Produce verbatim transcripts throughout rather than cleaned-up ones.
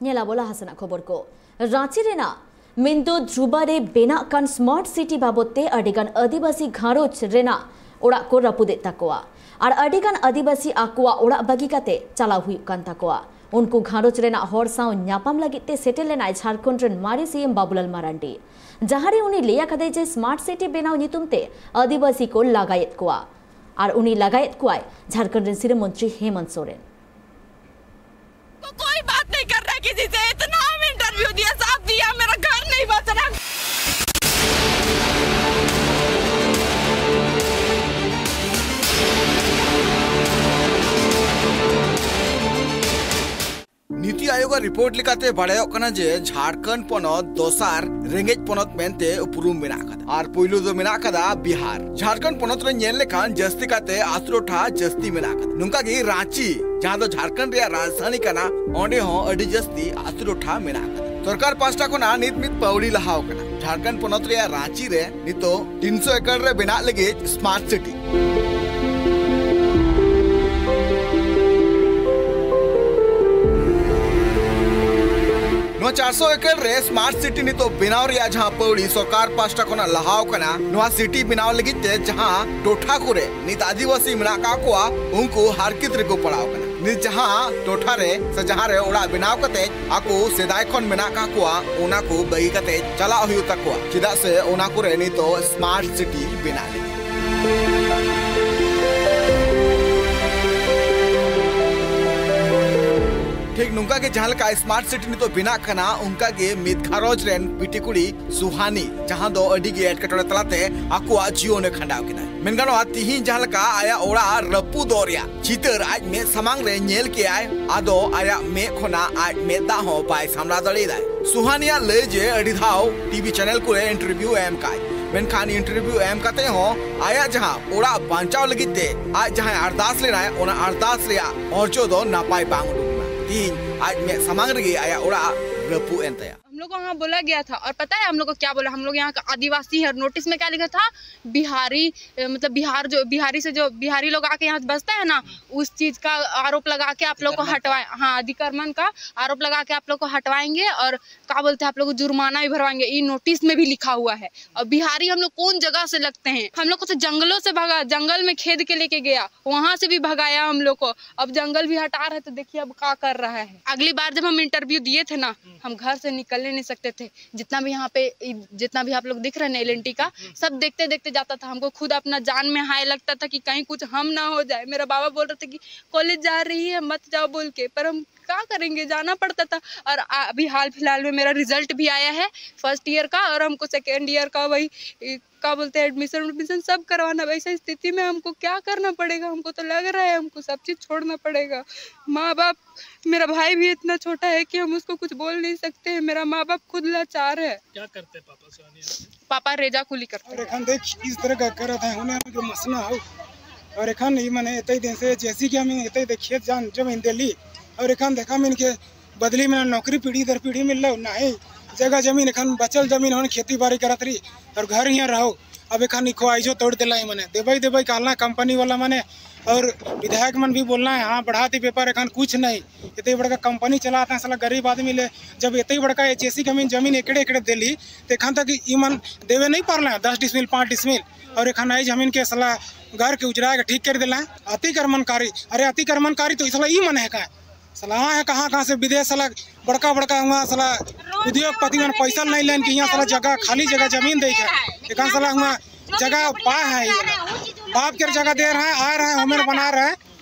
ᱧᱮᱞᱟᱵᱚ ᱞᱟᱦᱟ ᱥᱮᱱᱟᱜ ᱠᱷᱚᱵᱚᱨ ᱠᱚ᱾ ᱨᱟᱸᱪᱤ ᱨᱮᱱᱟᱜ ᱢᱮᱱᱫᱚ ᱫᱷᱨᱩᱵᱟ ᱨᱮ ᱵᱮᱱᱟᱜ ᱠᱟᱱ ᱥᱢᱟᱨᱴ ᱥᱤᱴᱤ ᱵᱟᱵᱚᱫ ᱛᱮ ᱟᱹᱰᱤᱜᱟᱱ ᱟᱹᱫᱤᱵᱟᱹᱥᱤ ᱜᱷᱟᱨᱚᱸᱡᱽ ᱨᱮᱱᱟᱜ ᱚᱲᱟᱜ ᱠᱚ ᱨᱟᱹᱯᱩᱫᱮᱫ ᱛᱟᱠᱚᱣᱟ ᱟᱨ ᱟᱹᱰᱤᱜᱟᱱ ᱟᱹᱫᱤᱵᱟᱹᱥᱤ ᱟᱠᱚᱣᱟᱜ ᱚᱲᱟᱜ ᱵᱟᱹᱜᱤ ᱠᱟᱛᱮ ᱪᱟᱞᱟᱣ ᱦᱩᱭᱩᱜ ᱠᱟᱱ ᱛᱟᱠᱚᱣᱟ᱾ ᱩᱱᱠᱩ ᱜᱷᱟᱨᱚᱸᱡᱽ ᱨᱮᱱᱟᱜ ᱦᱚᱲ ᱥᱟᱶ ᱧᱟᱯᱟᱢ ᱞᱟᱹᱜᱤᱫ ᱛᱮ ᱥᱮᱴᱮᱨ ᱞᱮᱱᱟᱭ ᱡᱷᱟᱲᱠᱷᱚᱸᱰ ᱨᱮᱱ ᱢᱟᱨᱮ ᱥᱤ ᱮᱢ ᱵᱟᱵᱩᱞᱟᱞ ᱢᱟᱨᱟᱱᱰᱤ, ᱡᱟᱦᱟᱸ ᱨᱮ ᱩᱱᱤ ᱞᱟᱹᱭ ᱟᱠᱟᱫᱟᱭ ᱡᱮ ᱥᱢᱟᱨᱴ ᱥᱤᱴᱤ ᱵᱮᱱᱟᱣ ᱧᱩᱛᱩᱢ ᱛᱮ ᱟᱹᱫᱤᱵᱟᱹᱥᱤ ᱠᱚ ᱞᱟᱜᱟᱭᱮᱫ ᱠᱚᱣᱟ ᱟᱨ ᱩᱱᱤ ᱞᱟᱜᱟᱭᱮᱫ ᱠᱚᱣᱟᱭ ᱡᱷᱟᱲᱠᱷᱚᱸᱰ ᱨᱮᱱ ᱥᱤᱨᱟᱹ ᱢᱚᱱᱛᱨᱤ ᱦᱮᱢᱚᱱᱛ ᱥᱚᱨᱮᱱ᱾ कोई बात नहीं कर रहा है किसी से। इतना हम इंटरव्यू दिया, सब दिया, मेरा घर नहीं बच रहा। ᱱᱤᱛᱤ ᱟᱭᱳᱜᱟᱜ ᱨᱤᱯᱳᱨᱴ ᱞᱮᱠᱟᱛᱮ ᱵᱟᱲᱟᱭᱚᱜ ᱠᱟᱱᱟ ᱡᱮ ᱡᱷᱟᱲᱠᱷᱚᱸᱰ ᱯᱚᱱᱚᱛ ᱫᱚᱥᱟᱨ ᱨᱮᱸᱜᱮᱡ ᱯᱚᱱᱚᱛ ᱢᱮᱱᱛᱮ ᱩᱯᱨᱩᱢ ᱢᱮᱱᱟᱜ ᱟᱠᱟᱫᱟ ᱟᱨ ᱯᱩᱭᱞᱩ ᱫᱚ ᱢᱮᱱᱟᱜ ᱟᱠᱟᱫᱟ ᱵᱤᱦᱟᱨ᱾ ᱡᱷᱟᱲᱠᱷᱚᱸᱰ ᱯᱚᱱᱚᱛ ᱨᱮ ᱧᱮᱞ ᱞᱮᱠᱷᱟᱱ ᱡᱟᱹᱥᱛᱤ ᱠᱟᱛᱮ ᱟᱥᱩᱨᱚᱴᱷᱟ ᱡᱟᱹᱥᱛᱤ ᱢᱮᱱᱟᱜ ᱟᱠᱟᱫᱟ᱾ ᱱᱚᱝᱠᱟ ᱜᱮ ᱨᱟᱸᱪᱤ, ᱡᱟᱦᱟᱸ ᱫᱚ ᱡᱷᱟᱲᱠᱷᱚᱸᱰ ᱨᱮᱭᱟᱜ ᱨᱟᱡᱽᱫᱷᱟᱱᱤ ᱠᱟᱱᱟ, ᱚᱸᱰᱮ ᱦᱚᱸ ᱟᱹᱰᱤ ᱡᱟᱹᱥᱛᱤ ᱟᱥᱩᱨᱚᱴᱷᱟ ᱢᱮᱱᱟᱜ ᱟᱠᱟᱫᱟ᱾ ᱥᱚᱨᱠᱟᱨ ᱯᱟᱦᱴᱟ ᱠᱷᱚᱱᱟᱜ ᱱᱤᱛ ᱢᱤᱫ ᱯᱟᱹᱣᱲᱤ ᱞᱟᱦᱟᱣ ᱟᱠᱟᱱᱟ᱾ ᱡᱷᱟᱲᱠᱷᱚᱸᱰ ᱯᱚᱱᱚᱛ ᱨᱮᱭᱟᱜ ᱨᱟᱸᱪᱤ ᱨᱮ ᱱᱤᱛᱚᱜ ᱛᱤᱱᱥᱚ ᱮᱠᱚᱨ ᱨᱮ ᱵᱮᱱᱟᱜ ᱞᱟᱹᱜᱤᱫ ᱥᱢᱟᱨᱴ ᱥᱤᱴᱤ᱾ ᱱᱚᱣᱟ ᱪᱟᱨᱥᱚ ᱮᱠᱚᱨ ᱨᱮ ᱥᱢᱟᱨᱴ ᱥᱤᱴᱤ ᱱᱤᱛᱚᱜ ᱵᱮᱱᱟᱣ ᱨᱮᱭᱟᱜ ᱡᱟᱦᱟᱸ ᱯᱟᱹᱣᱲᱤ ᱥᱚᱨᱠᱟᱨ ᱯᱟᱦᱴᱟ ᱠᱷᱚᱱᱟᱜ ᱞᱟᱦᱟᱣ ᱠᱟᱱᱟ, ᱱᱚᱣᱟ ᱥᱤᱴᱤ ᱵᱮᱱᱟᱣ ᱞᱟᱹᱜᱤᱫ ᱛᱮ ᱡᱟᱦᱟᱸ ᱴᱚᱴᱷᱟ ᱠᱚᱨᱮ ᱱᱤᱛ ᱟᱹᱫᱤᱵᱟᱹᱥᱤ ᱢᱮᱱᱟᱜ ᱟᱠᱟᱫ ᱠᱚᱣᱟ, ᱩᱱᱠᱩ ᱦᱟᱨᱠᱮᱛ ᱨᱮᱠᱚ ᱯᱟᱲᱟᱣ ᱠᱟᱱᱟ᱾ ᱱᱤᱛ ᱡᱟᱦᱟᱸ ᱴᱚᱴᱷᱟ ᱨᱮ ᱥᱮ ᱡᱟᱦᱟᱸ ᱨᱮ ᱚᱲᱟᱜ ᱵᱮᱱᱟᱣ ᱠᱟᱛᱮ ᱟᱠᱚ ᱥᱮᱫᱟᱭ ᱠᱷᱚᱱ ᱢᱮᱱᱟᱜ ᱟᱠᱟᱫ ᱠᱚᱣᱟ, ᱚᱱᱟ ᱠᱚ ᱵᱟᱹᱜᱤ ᱠᱟᱛᱮ ᱪᱟᱞᱟᱜ ᱦᱩᱭᱩᱜ ᱛᱟᱠᱚᱣᱟ᱾ ᱪᱮᱫᱟᱜ ᱥᱮ ᱚᱱᱟ ᱠᱚᱨᱮ ᱱᱤᱛᱚᱜ ᱥᱢᱟᱨᱴ ᱥᱤᱴᱤ ᱵᱮᱱᱟᱜ ᱞᱟᱹᱜᱤᱫ᱾ ᱴᱷᱤᱠ ᱱᱚᱝᱠᱟ ᱜᱮ ᱡᱟᱦᱟᱸ ᱞᱮᱠᱟ ᱥᱢᱟᱨᱴ ᱥᱤᱴᱤ ᱱᱤᱛᱚᱜ ᱵᱮᱱᱟᱜ ᱠᱟᱱᱟ, ᱚᱱᱠᱟ ᱜᱮ ᱢᱤᱫ ᱜᱷᱟᱨᱚᱸᱡᱽ ᱨᱮᱱ ᱵᱤᱴᱤ ᱠᱩᱲᱤ ᱥᱩᱦᱟᱱᱤ, ᱡᱟᱦᱟᱸ ᱫᱚ ᱟᱹᱰᱤ ᱜᱮ ᱮᱴᱠᱮᱴᱚᱬᱮ ᱛᱟᱞᱟᱛᱮ ᱟᱠᱚᱣᱟᱜ ᱡᱤᱭᱚᱱ ᱮ ᱠᱷᱟᱸᱰᱟᱣ ᱠᱮᱫᱟ᱾ ᱢᱮᱱ ᱜᱟᱱᱚᱜᱼᱟ, ᱛᱤᱦᱤᱧ ᱡᱟᱦᱟᱸ ᱞᱮᱠᱟ ᱟᱭᱟᱜ ᱚᱲᱟᱜ ᱨᱟᱹᱯᱩᱫᱚᱜ ᱨᱮᱭᱟᱜ ᱪᱤᱛᱟᱹᱨ ᱟᱡ ᱢᱮᱫ ᱥᱟᱢᱟᱝ ᱨᱮ ᱧᱮᱞ ᱠᱮᱜᱼᱟᱭ, ᱟᱫᱚ ᱟᱭᱟᱜ ᱢᱮᱫ ᱠᱷᱚᱱᱟᱜ ᱟᱡ ᱢᱮᱫ ᱫᱟᱜ ᱦᱚᱸ ᱵᱟᱭ ᱥᱟᱢᱲᱟᱣ ᱫᱟᱲᱮᱭᱟᱫᱟᱭ᱾ ᱥᱩᱦᱟᱱᱤᱭᱟᱜ ᱞᱟᱹᱭ ᱡᱮ ᱟᱹᱰᱤ ᱫᱷᱟᱣ ᱴᱤᱵᱷᱤ ᱪᱮᱱᱮᱞ ᱠᱚᱨᱮ ᱤᱱᱴᱟᱨᱵᱷᱤᱭᱩ ᱮ ᱮᱢ ᱠᱟᱜᱼᱟᱭ, ᱢᱮᱱᱠᱷᱟᱱ ᱤᱱᱴᱟᱨᱵᱷᱤᱭᱩ ᱮᱢ ᱠᱟᱛᱮ ᱦᱚᱸ ᱟᱭᱟᱜ ᱡᱟᱦᱟᱸ ᱚᱲᱟᱜ ᱵᱟᱧᱪᱟᱣ ᱞᱟᱹᱜᱤᱫ ᱛᱮ ᱟᱡ ᱡᱟᱦᱟᱸᱭ ᱟᱨᱫᱟᱥ ᱞᱮᱱᱟᱭ, ᱚᱱᱟ ᱟᱨᱫᱟᱥ ᱨᱮᱭᱟᱜ ᱚᱨᱡᱚ ᱫᱚ ᱱᱟᱯᱟᱭ ᱵᱟᱝ ᱩᱰᱩᱠ ᱞᱮᱱᱟ᱾ ᱛᱤᱦᱤᱧ ᱟᱡ ᱢᱮᱫ ᱥᱟᱢᱟᱝ ᱨᱮᱜᱮ ᱟᱭᱟᱜ ᱚᱲᱟᱜ ᱨᱟᱹᱯᱩᱫ ᱮᱱ ᱛᱟᱭᱟ᱾ हम लोग को यहाँ बोला गया था, और पता है हम लोग को क्या बोला? हम लोग यहाँ का आदिवासी है, और नोटिस में क्या लिखा था? बिहारी, अ, मतलब बिहार, जो बिहारी से, जो बिहारी लोग आके यहाँ बसता है ना, उस चीज का आरोप लगा के आप लोग को हटवाए, हाँ, अतिक्रमण का आरोप लगा के आप लोग को हटवाएंगे, और क्या बोलते हैं, आप लोग को जुर्माना भी भरवाएंगे, ये नोटिस में भी लिखा हुआ है। और बिहारी हम लोग कौन जगह से लगते हैं? हम लोग को तो जंगलों से भगा, जंगल में खेद के लेके गया, वहां से भी भगाया हम लोग को। अब जंगल भी हटा रहे, तो देखिए अब क्या कर रहा है। अगली बार जब हम इंटरव्यू दिए थे ना, हम घर से निकलने नहीं सकते थे। जितना भी यहाँ पे इ-, जितना भी आप लोग दिख रहे हैं ना एलएनटी का, सब देखते देखते जाता था। हमको खुद अपना जान में हाय लगता था कि कहीं कुछ हम ना हो जाए। मेरा बाबा बोल रहे थे कि कॉलेज जा रही है, मत जाओ बोल के, पर हम क्या करेंगे, जाना पड़ता था। और आ-, अभी हाल फिलहाल में मेरा रिजल्ट भी आया है फर्स्ट ईयर का, और हमको सेकेंड ईयर का वही, इ-, क्या बोलते हैं, एडमिशन, एडमिशन सब करवाना। वैसे स्थिति में हमको क्या करना पड़ेगा? हमको तो लग रहा है हमको सब चीज़ छोड़ना पड़ेगा। माँ बाप, मेरा भाई भी इतना छोटा है कि हम उसको कुछ बोल नहीं सकते हैं। मेरा माँ बाप खुद लाचार है। क्या करते हैं पापा, सुहानी? पापा रेजा कुली करते और हैं। एखन देख किस तरह का करत है, होने के मसना हो। और एखन ई मने एतई दिन से जैसी कि हम एतई देख खेत जान जमीन देली, और एखन देखा मिन के बदली में ना नौकरी पीढ़ी दर पीढ़ी मिल रहा, ना ही जगह जमीन, एखन बचल जमीन होन खेती बाड़ी करत रही और घर यहाँ रहो। अब एखन ई ख्वाहिशो तोड़ दिला है मने, देबई देबई कहला कंपनी वाला मने, और विधायक मन भी बोलना है, हाँ बढ़ा दी पेपर, एखन कुछ नहीं। इतनी बड़का कंपनी चलाता है साला गरीब आदमी ले, जब इतनी बड़का एचएसी के जमीन, जमीन एकड़े एकड़े देली, तो एखन तक ई मन देवे नहीं पारला है दस डिसमिल, पाँच डिसमिल, और एखन आई जमीन के साला घर के उजरा के ठीक कर दिला है। अतिक्रमणकारी, अरे अतिक्रमणकारी तो ई साला ई मन है का? साला हाँ है कहाँ कहाँ से विदेश साला बड़का बड़का हुआ साला उद्योगपति मन पैसा नहीं लेन कि यहाँ साला जगह, खाली जगह जमीन दे के एखन साला हुआ जगह पा है, ये बाप के जगह दे रहा है, आ रहा है, होमर बना रहा है,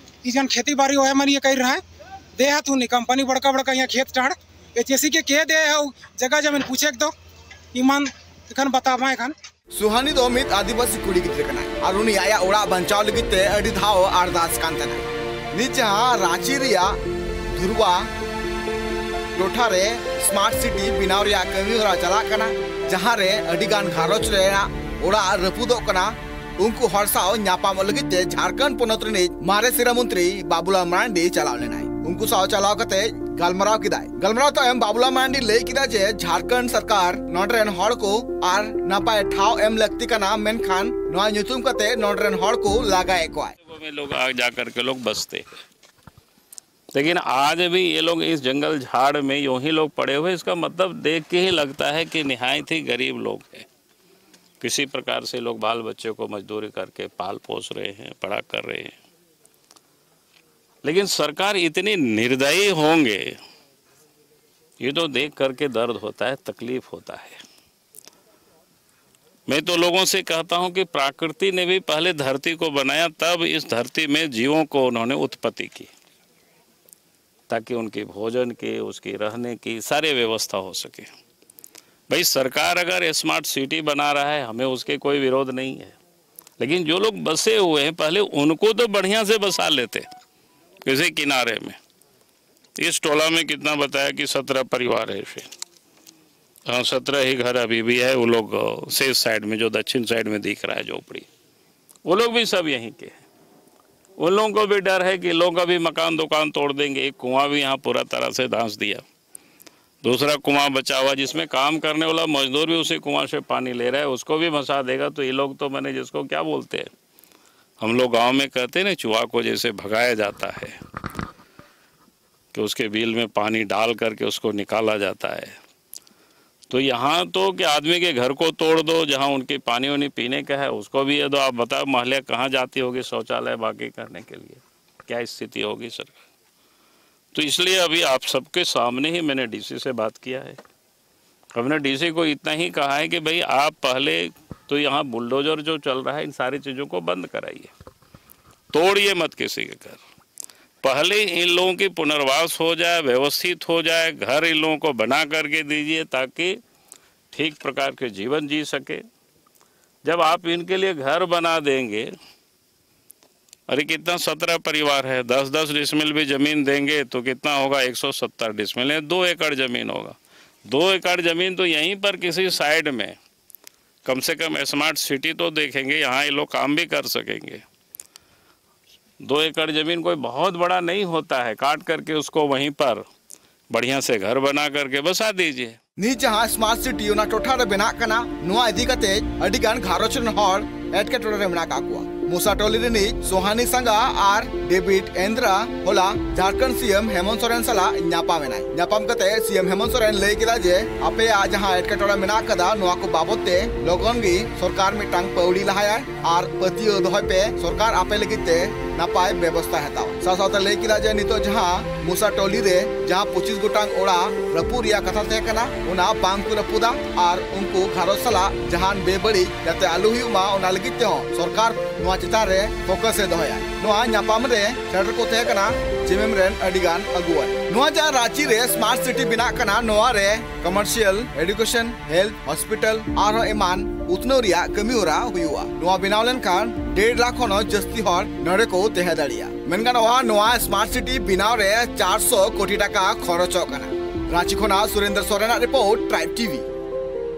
ई जन खेती बाड़ी ओहे मन ये कर रहा है, दे है तू नहीं कंपनी बड़का बड़का यहाँ खेत टाड़ एचएसी के के दे है जगह जमीन पूछे के दो, ईमान एखन बतावा एखन। सुहानी ᱫᱚ ᱢᱤᱫ ᱟᱹᱫᱤᱵᱟᱹᱥᱤ ᱠᱩᱲᱤ ᱜᱤᱫᱽᱨᱟᱹ ᱠᱟᱱᱟᱭ ᱟᱨ ᱩᱱᱤ ᱟᱭᱟᱜ ᱚᱲᱟᱜ ᱵᱟᱧᱪᱟᱣ ᱞᱟᱹᱜᱤᱫ ᱛᱮ ᱟᱹᱰᱤ ᱫᱷᱟᱣ ᱟᱨᱫᱟᱥ ᱠᱟᱱ ᱛᱟᱦᱮᱱᱟᱭ᱾ ᱱᱤᱛ ᱡᱟᱦᱟᱸ ᱨᱟᱸᱪᱤ ᱨᱮᱭᱟᱜ ᱫᱷᱩᱨᱣᱟ ᱴᱚᱴᱷᱟ ᱨᱮ ᱥᱢᱟᱨᱴ ᱥᱤᱴᱤ ᱵᱮᱱᱟᱣ ᱨᱮᱭᱟᱜ ᱠᱟᱹᱢᱤ ᱦᱚᱨᱟ ᱪᱟᱞᱟᱜ ᱠᱟᱱᱟ, ᱡᱟᱦᱟᱸ ᱨᱮ ᱟᱹᱰᱤ ᱜᱟᱱ ᱜᱷᱟᱨᱚᱸᱡᱽ ᱨᱮᱱᱟᱜ ᱚᱲᱟᱜ ᱨᱟᱹᱯᱩᱫᱚᱜ ᱠᱟᱱᱟ, ᱩᱱᱠᱩ ᱦᱚᱲ ᱥᱟᱶ ᱧᱟᱯᱟᱢᱚᱜ ᱞᱟᱹᱜᱤᱫ ᱛᱮ ᱡᱷᱟᱲᱠᱷᱚᱸᱰ ᱯᱚᱱᱚᱛ ᱨᱤᱱᱤᱡ ᱢᱟᱨᱮ ᱥᱤᱨᱟᱹ ᱢᱚᱱᱛᱨᱤ ᱵᱟᱵᱩᱞᱟᱞ ᱢᱟᱨᱟᱱᱰᱤ ᱪᱟᱞᱟᱣ ᱞᱮᱱᱟᱭ᱾ ᱩᱱᱠᱩ ᱥᱟᱶ ᱪᱟᱞᱟᱣ ᱠᱟᱛᱮ ᱜᱟᱞᱢᱟᱨᱟᱣ ᱠᱮᱫᱟᱭ᱾ ᱜᱟᱞᱢᱟᱨᱟᱣ ᱛᱟᱭᱚᱢ ᱵᱟᱵᱩᱞᱟ ᱢᱟᱨᱟᱱᱰᱤ ᱞᱟᱹᱭ ᱠᱮᱫᱟ ᱡᱮ ᱡᱷᱟᱲᱠᱷᱚᱸᱰ ᱥᱚᱨᱠᱟᱨ ᱱᱚᱰᱮ ᱨᱮᱱ ᱦᱚᱲ ᱠᱚ ᱟᱨ ᱱᱟᱯᱟᱭ ᱴᱷᱟᱶ ᱮᱢ ᱞᱟᱹᱠᱛᱤ ᱠᱟᱱᱟ, ᱢᱮᱱᱠᱷᱟᱱ ᱱᱚᱣᱟ ᱧᱩᱛᱩᱢ ᱠᱟᱛᱮ ᱱᱚᱰᱮ ᱨᱮᱱ ᱦᱚᱲ ᱠᱚ ᱞᱟᱜᱟᱭᱮᱫ ᱠᱚᱣᱟᱭ᱾ में लोग आ जा करके लोग बसते हैं। लेकिन आज भी ये लोग इस जंगल झाड़ में यूं ही लोग पड़े हुए, इसका मतलब देख के ही लगता है कि निहायत ही गरीब लोग हैं। किसी प्रकार से लोग बाल बच्चे को मजदूरी करके पाल पोस रहे हैं, बड़ा कर रहे हैं। लेकिन सरकार इतनी निर्दयी होंगे, ये तो देख करके दर्द होता है, तकलीफ होता है। मैं तो लोगों से कहता हूं कि प्रकृति ने भी पहले धरती को बनाया, तब इस धरती में जीवों को उन्होंने उत्पत्ति की, ताकि उनकी भोजन की, उसकी रहने की सारी व्यवस्था हो सके। भाई, सरकार अगर स्मार्ट सिटी बना रहा है, हमें उसके कोई विरोध नहीं है, लेकिन जो लोग बसे हुए हैं, पहले उनको तो बढ़िया से बसा लेते, किसी किनारे में। इस टोला में कितना बताया कि सत्रह परिवार है, फिर हाँ, सत्रह ही घर अभी भी है। वो लोग सेफ साइड में, जो दक्षिण साइड में दिख रहा है झोपड़ी, वो लोग भी सब यहीं के हैं। उन लोगों को भी डर है कि लोग अभी मकान दुकान तोड़ देंगे। एक कुआं भी यहाँ पूरा तरह से धंस दिया, दूसरा कुआं बचा हुआ, जिसमें काम करने वाला मजदूर भी उसी कुआं से पानी ले रहा है, उसको भी भंसा देगा। तो ये लोग तो, मैंने जिसको क्या बोलते हैं, हम लोग गांव में कहते हैं ना, चूहा को जैसे भगाया जाता है कि उसके बिल में पानी डाल करके उसको निकाला जाता है। तो यहाँ तो कि आदमी के घर को तोड़ दो, जहाँ उनके पानी वानी पीने का है, उसको भी ये दो। आप बताओ, महिला कहाँ जाती होगी शौचालय बाकी करने के लिए, क्या स्थिति होगी सरकार। तो इसलिए अभी आप सबके सामने ही मैंने डीसी से बात किया है। हमने डीसी को इतना ही कहा है कि भाई, आप पहले तो यहाँ बुलडोजर जो चल रहा है, इन सारी चीज़ों को बंद कराइए, तोड़िए मत किसी के घर। पहले इन लोगों की पुनर्वास हो जाए, व्यवस्थित हो जाए, घर इन लोगों को बना करके दीजिए, ताकि ठीक प्रकार के जीवन जी सके। जब आप इनके लिए घर बना देंगे, अरे, कितना, सत्रह परिवार है, दस दस डिसमिल भी जमीन देंगे तो कितना होगा? एक सौ सत्तर डिसमिल है, दो एकड़ जमीन होगा। दो एकड़ जमीन तो यहीं पर किसी साइड में, कम से कम स्मार्ट सिटी तो देखेंगे, यहाँ ये लोग काम भी कर सकेंगे। दो एकड़ जमीन कोई बहुत बड़ा नहीं होता है, काट करके उसको वहीं पर बढ़िया से घर बना करके बसा दीजिए। ᱱᱤᱛ ᱡᱟᱦᱟᱸ ᱥᱢᱟᱨᱴ ᱥᱤᱴᱤ ᱚᱱᱟ ᱴᱚᱴᱷᱟ ᱨᱮ ᱵᱮᱱᱟᱜ ᱠᱟᱱᱟ, ᱱᱚᱣᱟ ᱤᱫᱤ ᱠᱟᱛᱮ ᱟᱹᱰᱤ ᱜᱟᱱ ᱜᱷᱟᱨᱚᱸᱡᱽ ᱨᱮᱱ ᱦᱚᱲ ᱮᱴᱠᱮᱴᱚᱬᱮ ᱨᱮ ᱢᱮᱱᱟᱜ ᱟᱠᱟᱫ ᱠᱚᱣᱟ᱾ ᱢᱩᱥᱟᱴᱚᱞᱤ ᱨᱤᱱᱤᱡ ᱥᱳᱦᱟᱱᱤ ᱥᱟᱸᱜᱟ ᱟᱨ ᱰᱮᱵᱷᱤᱰ ᱮᱱᱫᱨᱟ ᱦᱚᱞᱟ ᱡᱷᱟᱲᱠᱷᱚᱸᱰ ᱥᱤ ᱮᱢ ᱦᱮᱢᱚᱱᱛ ᱥᱚᱨᱮᱱ ᱥᱟᱞᱟᱜ ᱧᱟᱯᱟᱢ ᱮᱱᱟᱭ᱾ ᱧᱟᱯᱟᱢ ᱠᱟᱛᱮ ᱥᱤ ᱮᱢ ᱦᱮᱢᱚᱱᱛ ᱥᱚᱨᱮᱱ ᱞᱟᱹᱭ ᱠᱮᱫᱟ ᱡᱮ ᱟᱯᱮᱭᱟᱜ ᱡᱟᱦᱟᱸ ᱮᱴᱠᱮᱴᱚᱬᱮ ᱢᱮᱱᱟᱜ ᱟᱠᱟᱫᱟ, ᱱᱚᱣᱟ ᱠᱚ ᱵᱟᱵᱚᱛ ᱛᱮ ᱞᱚᱜᱚᱱ ᱜᱮ ᱥᱚᱨᱠᱟᱨ ᱢᱤᱫᱴᱟᱝ ᱯᱟᱹᱣᱲᱤ ᱞᱟᱦᱟᱭᱟᱭ ᱟᱨ ᱯᱟᱹᱛᱭᱟᱹᱣ ᱫᱚᱦᱚᱭ ᱯᱮ, ᱥᱚᱨᱠᱟᱨ ᱟᱯᱮ ᱞᱟᱹᱜᱤᱫ ᱛᱮ ᱱᱟᱯᱟᱭ ᱵᱮᱵᱚᱥᱛᱷᱟ ᱦᱟᱛᱟᱣᱟ᱾ ᱥᱟᱶ ᱥᱟᱶᱛᱮ ᱞᱟᱹᱭ ᱠᱮᱫᱟ ᱡᱮ ᱱᱤᱛᱚᱜ ᱡᱟᱦᱟᱸ ᱢᱩᱥᱟ ᱴᱚᱞᱤ ᱨᱮ ᱡᱟᱦᱟᱸ ᱯᱚᱸᱪᱤᱥ ᱜᱚᱴᱟᱝ ᱚᱲᱟᱜ ᱨᱟᱹᱯᱩᱫ ᱨᱮᱭᱟᱜ ᱠᱟᱛᱷᱟ ᱛᱟᱦᱮᱸ ᱠᱟᱱᱟ, ᱚᱱᱟ ᱵᱟᱝ ᱠᱚ ᱨᱟᱹᱯᱩᱫᱟ ᱟᱨ ᱩᱱᱠᱩ ᱜᱷᱟᱨᱚᱸᱡᱽ ᱥᱟᱞᱟᱜ ᱡᱟᱦᱟᱱ ᱵᱮᱵᱟᱹᱲᱤᱡ ᱡᱟᱛᱮ ᱟᱞᱚ ᱦᱩᱭᱩᱜ ᱢᱟ, ᱚᱱᱟ ᱞᱟᱹᱜᱤᱫ ᱛᱮᱦᱚᱸ ᱥᱚᱨᱠᱟᱨ ᱱᱚᱣᱟ ᱪᱮᱛᱟᱱ ᱨᱮ ᱯᱷᱳᱠᱟᱥ ᱮ ᱫᱚᱦᱚᱭᱟ᱾ ᱱᱚᱣᱟ ᱧᱟᱯᱟᱢ ᱨᱮ ᱥᱮᱴᱮᱨ ᱠᱚ ᱛᱟᱦᱮᱸ ᱠᱟᱱᱟ ᱥᱤ ᱮᱢ ᱨᱮᱱ ᱟᱹᱰᱤ ᱜᱟᱱ ᱟᱹᱜᱩᱣᱟᱹᱱ᱾ ᱱᱚᱣᱟ ᱡᱟᱦᱟᱸ ᱨᱟᱸᱪᱤ ᱨᱮ ᱥᱢᱟᱨᱴ ᱥᱤᱴᱤ ᱵᱮᱱᱟᱜ ᱠᱟᱱᱟ, ᱱᱚᱣᱟ ᱨᱮ ᱠᱚᱢᱟᱨᱥᱤᱭᱟᱞ, ᱮᱰᱩᱠᱮᱥᱚᱱ, ᱦᱮᱞᱛᱷ, ᱦᱚᱥᱯᱤᱴᱟᱞ ᱟᱨᱦᱚᱸ ᱮᱢᱟᱱ ᱩᱛᱱᱟᱹᱣ ᱨᱮᱭᱟᱜ ᱠᱟᱹᱢᱤ ᱦᱚᱨᱟ ᱦᱩᱭᱩᱜᱼᱟ᱾ ᱱᱚᱣᱟ ᱵᱮᱱᱟᱣ ᱞᱮᱱᱠᱷᱟᱱ ᱰᱮᱲ ᱞᱟᱠᱷ ᱠᱷᱚᱱ ᱦᱚᱸ ᱡᱟᱹᱥᱛᱤ ᱦᱚᱲ ᱱᱚᱰᱮ ᱠᱚ ᱛᱟᱦᱮᱸ ᱫᱟᱲᱮᱭᱟᱜᱼᱟ᱾ ᱢᱮᱱ ᱜᱟᱱᱚᱜᱼᱟ, ᱱᱚᱣᱟ ᱥᱢᱟᱨᱴ ᱥᱤᱴᱤ ᱵᱮᱱᱟᱣ ᱨᱮ ᱪᱟᱨᱥᱚ ᱠᱳᱴᱤ ᱴᱟᱠᱟ ᱠᱷᱚᱨᱚᱪᱚᱜ ᱠᱟᱱᱟ᱾ ᱨᱟᱸᱪᱤ ᱠᱷᱚᱱᱟᱜ ᱥᱩᱨᱮᱱᱫᱨᱚ ᱥᱚᱨᱮᱱᱟᱜ ᱨᱤᱯᱳᱨᱴ, ᱴᱨᱟᱭᱤᱵᱽ ᱴᱤᱵᱷᱤ᱾